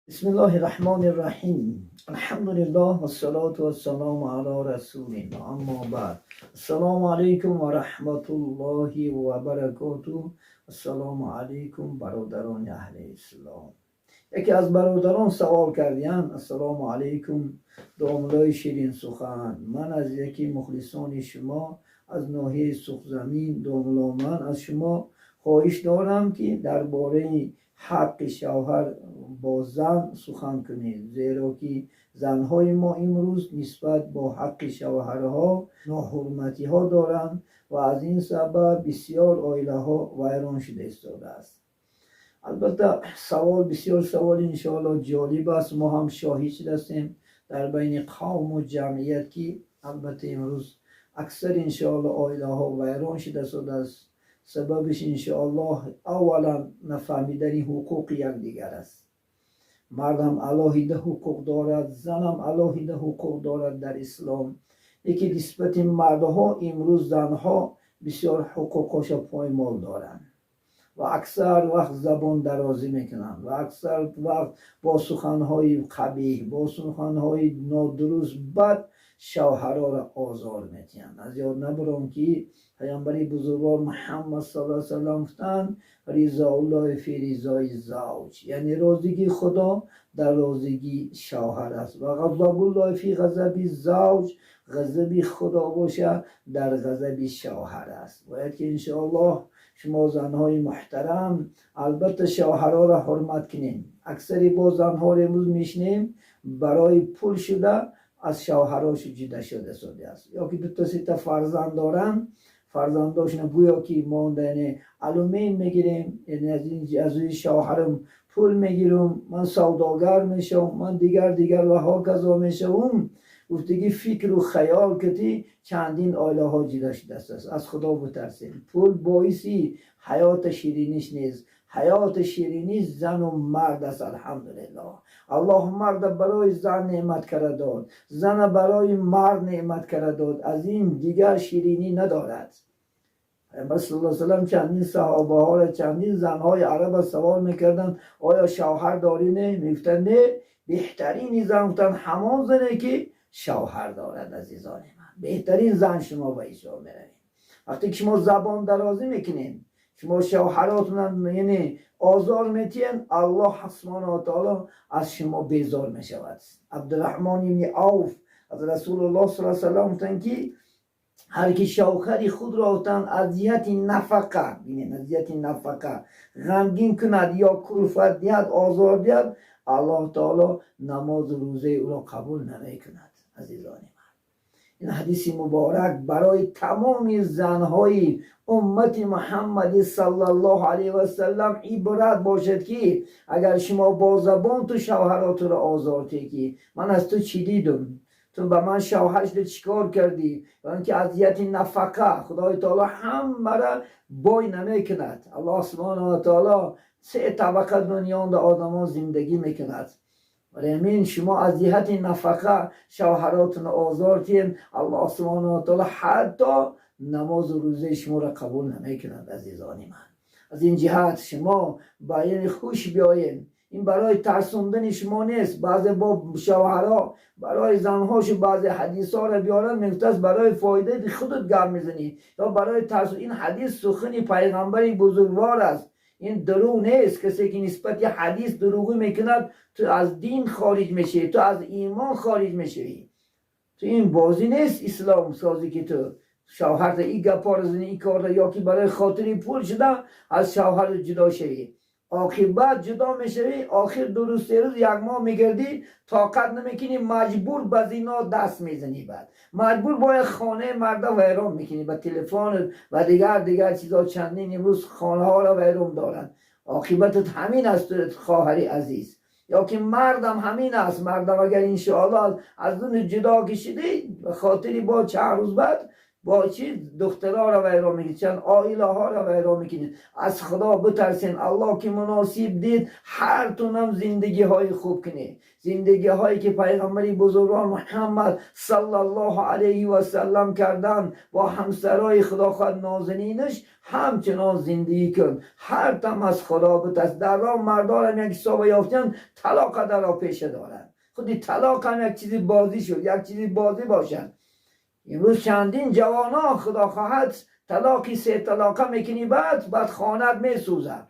Бисмиллоҳи раҳмони раҳим. Алҳамдулиллоҳ вассалоту вассалому ало расулиллоҳ. Аммо баъд. Ассалому алайкум ва раҳматуллоҳи ва баракотуҳ. Ассалому алайкум, бародарони аҳли ислом. Яке аз бародарон савол кардиянд: «Ассалому алайкум, домлои ширинсухан, ман аз яке мухлисони шумо аз ноҳияи Суғдзамин. Домло, ман аз шумо хоҳиш дорам, ки дар бораи ҳаққи шавҳар бо зан сухан кунед, зеро ки занҳои мо имрӯз нисбат бо ҳаққи шавҳарҳо ноҳурматиҳо доранд ва аз ин сабаб бисёр оилаҳо вайрон шуда истодааст». Албатта, савол бисёр саволи, иншоалло, ҷолиб аст. Мо ҳам шоҳид шудастем дар байни қавму ҷамъият, ки албатта имрӯз аксар, иншоалло, оилаҳо вайрон шуда истодааст. Сабабиш, иншоаллоҳ, аввалан нафаҳмидани ҳуқуқи якдигар аст. Мардам алоҳида ҳуқуқ дорад, занам алоҳида ҳуқуқ дорад дар ислом. Яке нисбати мардҳо имрӯз занҳо бисёр ҳуқуқҳоша поймол доранд ва аксар вақт забон дарозӣ мекунанд ва аксар вақт бо суханҳои қабеҳ, бо суханҳои нодуруст, бад шавҳароро озор медиҳанд. Аз ёд набуром, ки паёмбари бузургвор Муҳаммад салла салам гуфтанд: «Ризоуллоҳи фи ризои завҷ», яъне розигии Худо дар розигии шавҳар аст, ва ғазабуллоҳи фи ғазаби завҷ, ғазаби Худо боша дар ғазаби шавҳар аст. Бояд ки, иншоаллоҳ, шумо занҳои муҳтарам албатта шавҳароро ҳурмат кунем. Аксари бо занҳоро имрӯз мешунем, барои пул шуда аз шавҳарошу ҷудо шуда истодааст ё ки дута сета фарзанд доранд, фарзандошона гӯё ки монда, яъне алимент мегирем, яъне аз ин шавҳарам пул мегирам, ман савдогар мешавам, ман дигар дигар ва ҳоказо мешавам. Гуфтагӣ фикру хаёл кати чандин оилаҳо ҷудо шудааст. Аз Худо битарсем. Пул боиси ҳаёта шириниш нест. Ҳаёти ширинӣ зану мард аст. Алҳамдулиллоҳ, Аллоҳ марда барои зан неъмат карда дод, зана барои мард неъмат карда дод. Аз ин дигар ширинӣ надорад. Пайғамбар саллаллоҳу алайҳи васаллам чандин саҳобаҳоро, чандин занҳои араба савол мекарданд: «Оё шавҳар дорӣ?» «Не», мегуфтанд. «Не, беҳтарини зан», гуфтанд, «ҳамон зане, ки шавҳар дорад». Азизони ман, беҳтарин зан шумо ба ҳисоб меравед. Вақте ки шумо забон дарозӣ мекунед, шумо шавҳаротона яъне озор метиҳед, Аллоҳ субҳонаҳу ва таоло аз шумо безор мешавад. Абдураҳмон ибни Авф аз Расулуллоҳ саллаллоҳу алайҳи васаллам гуфтанд, ки ҳар ки шавҳари худро, гуфтанд, аз ҷиҳати нафақа, бинед, аз ҷиҳати нафақа ғамгин кунад ё кулфат диҳад, озор диҳад, Аллоҳ таоло намозу рӯзаи ӯро қабул намекунад. Азизони ман, ин ҳадиси муборак барои тамоми занҳои уммати Муҳаммади саллаллоҳу алайҳи васаллам ибрат бошад, ки агар шумо бо забон ту шавҳаротуро озор диҳӣ, ки «Ман аз ту чӣ дидум? Ту ба ман шавҳар шуда чӣ кор кардӣ?» Ва ин ки аз ҷиҳати нафақа Худои таоло ҳамаро бой намекунад. Аллоҳ субҳонаҳу ва таоло се табақа дунёнда одамо зиндагӣ мекунад. Барои ҳамин шумо аз ҷиҳати нафақа шавҳаротонро озор диҳед, Аллоҳ субҳонаҳу ва таоло ҳатто намозу рӯзаи шуморо қабул намекунад. Азизони ман, аз ин ҷиҳат шумо ба яъне хуш биёед. Ин барои тарсондани шумо нест. Баъзе бо шавҳарҳо барои занҳошу баъзе ҳадисҳоро биёранд, мегуфтааст, барои фоидаи худат гап мезанӣ ё барои тарс. Ин ҳадис сухани пайғамбари бузургвор аст, ин дурӯғ нест. Касе ки нисбати ҳадис дурӯғӣ мекунад, ту аз дин хориҷ мешавӣ, ту аз имон хориҷ мешавӣ. Ту ин бозӣ нест, ислом созӣ, ки ту шавҳарта и гапҳоро зани, и корро, ё ки барои хотири пул шуда аз шавҳар ҷудо шавӣ. Оқибат ҷудо мешавӣ, охир 2 рӯз, 3 рӯз, як моҳ мегардӣ, тоқат намекунӣ, маҷбур ба зино даст мезанӣ. Баъд маҷбур бояд хонаи марда вайрон мекунӣ ба телефон ва дигар дигар чизо. Чандин имрӯз хонаҳоро вайрон доранд. Оқибатат ҳамин аст, хоҳари азиз, ё ки мардам ҳамин аст. Мардам агар, иншоалло, аз дуни ҷудо кишидӣ ба хотири бо чанд рӯз баъд Бо чӣ духтарора вайрон мекунед, чанд оилаҳоро вайрон мекунед. Аз Худо битарсен. Аллоҳ ки муносиб дид, ҳартунам зиндагиҳои хуб кунед. Зиндагиҳое ки пайғамбари бузургвор Муҳаммад саллаллоҳу алайҳи васаллам кардан бо ҳамсарои худохоҳ нозанинаш, ҳамчунон зиндагӣ кун. Ҳар там аз Худо битарс. Дар роҳ мардорам як ҳисоба ёфтан, талоқа даро пеша дорад. Худи талоқ ҳам як чизи бозӣ шуд, як чизи бозӣ бошад. Имрӯз чандин ҷавонон, худо хоҳад, талоқи се талоқа мекунӣ, баъд хонат месӯзад,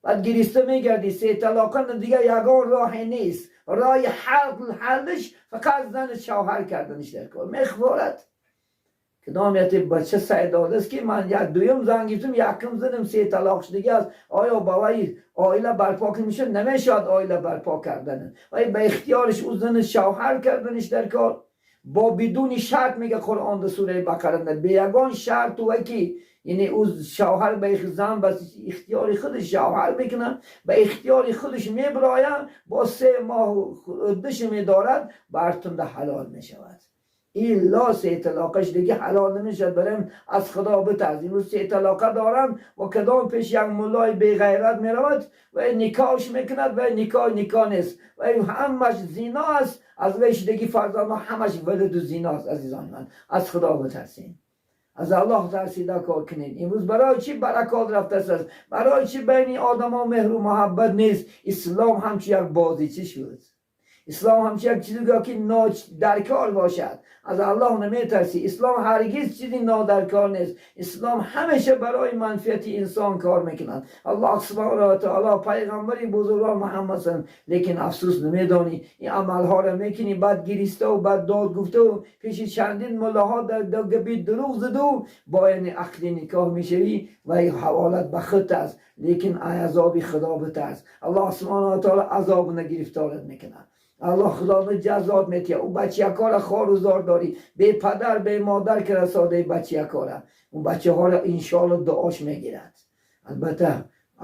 баъд гириста мегардӣ. Се талоқа дигар ягон роҳе нест. Роҳи ҳаллиш фақат зани шавҳар карданиш дар кор мехворад. Кадом яте бача сай додааст, ки ман як дуюм зан гирифтам, якум занам се талоқ шудагӣ аст. Оё ба вай оила барпо мешавад? Намешавад оила барпо кардан. Вай ба ихтиёриш ӯ зани шавҳар карданиш дар кор бо бидуни шарт, мега Қуръон дар сураи Бақара, бе ягон шарту вай ки, яъне ӯ шавҳар ба зан ба ихтиёри худаш шавҳар мекунад, ба ихтиёри худаш мебирояд, бо 3 моҳ уддаш медорад, бартунда ҳалол мешавад. Илло се талоқаш дига ҳалол намешавад. Барем, аз Худо битарс. Имрӯз се талоқа доранд ва кадом пеш як муллои беғайрат меравад ва никоҳш мекунад, ва никоҳ никоҳ нест, ва ҳамаш зино аст. Аз вай шудагӣ фарзандҳо ҳамаш валаду зино аст. Азизони ман, аз Худо битарсем, аз Аллоҳ тарсида кор кунед. Имрӯз барои чӣ баракот рафтааст? Барои чӣ байни одамо меҳру муҳаббат нест? Ислом ҳамчун як бозичӣ шуд. Ислом ҳамчун як чизе ки даркор бошад. Аз Аллоҳ наметарсӣ. Ислом ҳаргиз чизи нодаркор нест. Ислом ҳамеша барои манфиати инсон кор мекунад. Аллоҳ субҳана ва таоло, пайғамбари бузургвор Муҳаммад салам. Лекин афсӯс, намедонӣ, ин амалҳоро мекунӣ, баъд гириставу баъд дод гуфтаву пеши чандин муллоҳо дар гапи дурӯғ заду бо яъне ақди никоҳ мешавӣ ва ҳаволат ба худ аст. Лекин азоби Худо битарс. Аллоҳ субҳана ва таоло азобна гирифторат мекунад. Аллоҳ худоно ҷазот метиҳад. Ӯ бачиякора хору зор дорӣ, бепадар бемодар ки расодаи бачиякора, ӯ бачаҳоро иншоалло дуош мегирад. Албатта,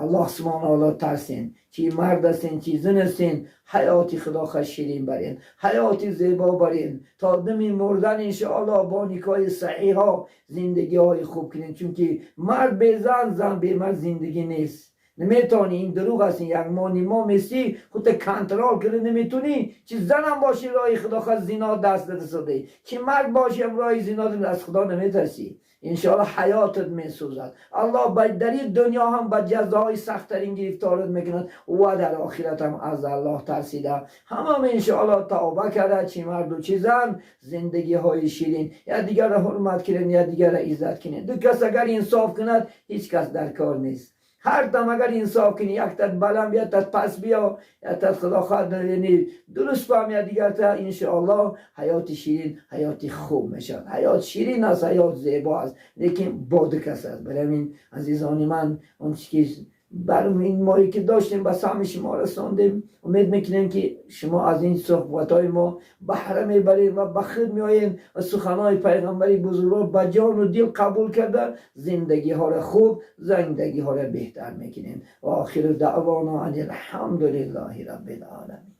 Аллоҳ субҳана таоло тарсен. Чи мард ҳастен, чи зан ҳастен, ҳаёти худо ширин барен, ҳаёти зебо барен то дами мурдан, иншоалло, бо никоҳи саҳиҳо зиндагиҳои хуб кунен. Чунки мард безан, зан бемард зиндагӣ нест. Наметавонӣ, ин дурӯғ аст. Як моҳ, ним моҳ месӣ, худта контрол кунӣ наметунӣ. Чи занам бошӣ, роҳи худо зино даст дадасодаӣ, чи мард бошӣ ҳам роҳи зино. Аз Худо наметарсӣ. Иншоалло, ҳаётат месӯзад. Аллоҳ дар ин дунё ҳам ба ҷазои сахттарин гирифторат мекунад ва дар охират ҳам. Аз Аллоҳ тарсида, ҳамам иншоалло тавба карда, чи марду чи зан, зиндагиҳои ширин, якдигарро ҳурмат кунед, якдигарро иззат кунед. Ду кас агар инсоф кунад, ҳеҷ кас дар кор нест. Ҳар дам агар инсоф кунӣ, яктат баланд, яктат пас биё, яктат худо хоҳад, яъне дуруст фаҳм якдигарта, иншоалло, ҳаёти ширин, ҳаёти хуб мешавад. Ҳаёт ширин аст, ҳаёт зебо аст, лекин бо ду кас аст. Барои ҳамин, азизони ман, он чи ки бар ин моҳе ки доштем, ба саҳми шумо расондем. Умед мекунем, ки шумо аз ин суҳбатҳои мо баҳра мебаред ва ба худ меоед ва суханҳои пайғамбари бузургвор ба ҷону дил қабул карда, зиндагиҳоро хуб, зиндагиҳоро беҳтар мекунем. Ва охиру даъвона ан алҳамду лиллаҳи раббил оламин.